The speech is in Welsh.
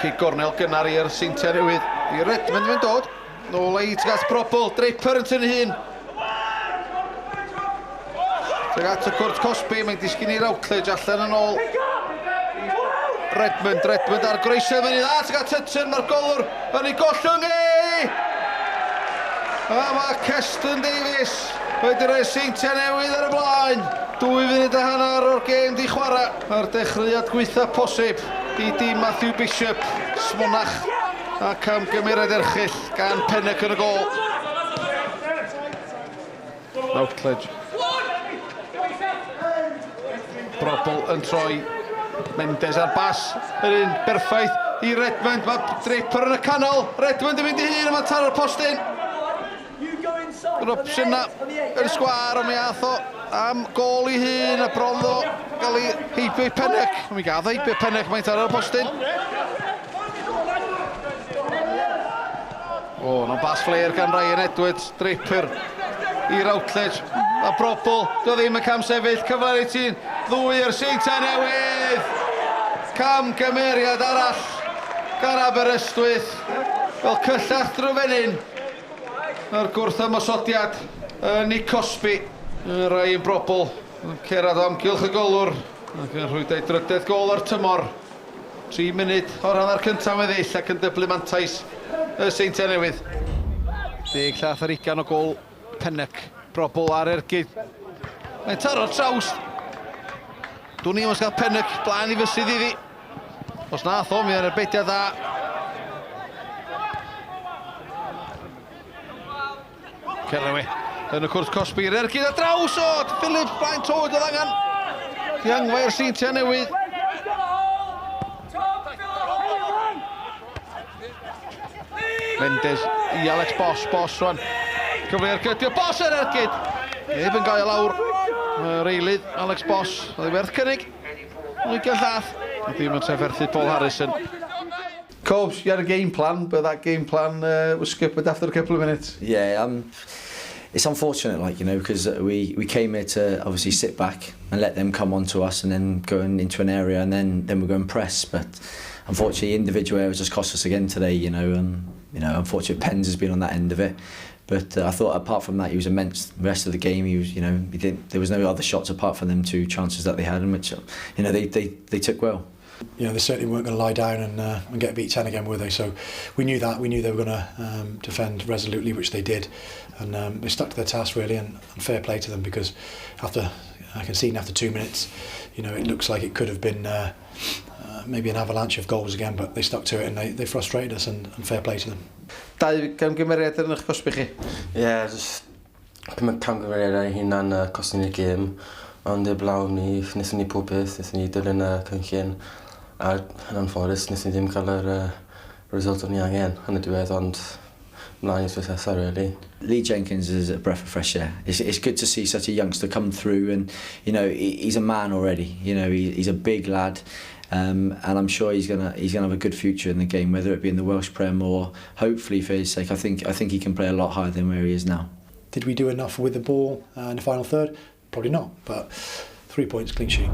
Cic gornel gynnar i'r Seintiau Newydd. I Redmond mae'n dod. Nôl ei tuag at Brobl. Draper yn tynnu hun. Tuag at y cwrt cosbi. Mae'n disgyn i Routledge allan yn ôl. Redmond, Redmond ar groesedd. Mae'n ei dda tuag at Hudson. Mae'r golwr yn ei gollwng ei! A mae Keston Davies wedi rhoi Seintiau Newydd ar y blaen. 2 funud a hanner o'r gêm di chwarae. Mae'r dechreuad gwaetha posib i dîm Matthew Bishop. Smonach a camgymeriad erchyll gan Pennock yn y gôl. Routledge. Brobl yn troi. Mendes ar bas. Yr un berffaith i Redmond. Mae Draper yn y canol. Redmond yn mynd i hun a mae'n taro'r postyn. Yr opsiynau yn sgwâr, ond mi ath o am gôl i hun a bron ddo gael ei heibio i Pennock. Mi gath o heibio Pennock, mae'n taro'r postyn. O, no bas flair gan Ryan Edwards, Draper i Routledge. A Brobl, dio ddim yn cam sefyll, cyfle i ti'n ddwy i'r Seintiau Newydd. Cam gymeriad arall gan Aberystwyth, fel cyllell drwy fenyn. Mae'r gwrthymosodiad yn ei cosbi. Ryan Brobl yn cerdded o amgylch y golwr ac yn rhwydo ei drydedd gôl o'r tymor. 3 munud o'r hanner cyntaf weddill ac yn dyblu mantais y Seintiau Newydd. 10 llath ar ugain o gôl Pennock. Brobl ar ergyd. Mae'n taro'r trawst. Dwn i'm os gael Pennock blaen i fysydd iddi. Os nath o, mi oedd erbediad dda. Celewe yn y cwrt cosbi, yr ergyd ar draws o Phillips blaen tywyd oedd angen. Dihangfa i'r Seintiau Newydd. Mendes i Alex Boss, Boss rwan. Cyfle ar gydio, Boss ar ergyd! Neb yn gael lawr. Yr eilydd, Alex Boss, oedd ei werth cynnig. Ugain llath. A ddim yn trafferthu Paul Harrison. Cobs, you had a game plan, but that game plan was scuppered after a couple of minutes. Yeah, it's unfortunate, like, you know, because we came here to obviously sit back and let them come on to us and then go into an area and then we go and press. But unfortunately, individual errors just cost us again today, you know. Unfortunately, Pens has been on that end of it. But I thought apart from that, he was immense. The rest of the game, he was, you know, he didn't, there was no other shots apart from them two chances that they had, and which, you know, they took well. You know, they certainly weren't going to lie down and get beat 10 again, were they? So we knew that. We knew they were going to defend resolutely, which they did. And they stuck to their task, really, and fair play to them, because after, I can see after 2 minutes, you know, it looks like it could have been maybe an avalanche of goals again, but they stuck to it and they frustrated us, and fair play to them. Dau camgymeriad yn eich cosbi chi? Ie, yeah, just camgymeriadau hunan costi ni'r gêm, ond heblaw ni, wnaethon ni pob peth, wnaethon ni dilyn y cynllun, a yn anffodus, wnaethon ni ddim cael yr result o'n ni angen yn y diwedd, ond mlaen i'r nesaf, really. Lee Jenkins is a breath of fresh air. It's good to see such a youngster come through, and you know, he's a man already. You know, he's a big lad, and I'm sure he's going to have a good future in the game, whether it be in the Welsh Prem or hopefully for his sake, I think he can play a lot higher than where he is now. Did we do enough with the ball in the final third? Probably not, but 3 points, clean sheet.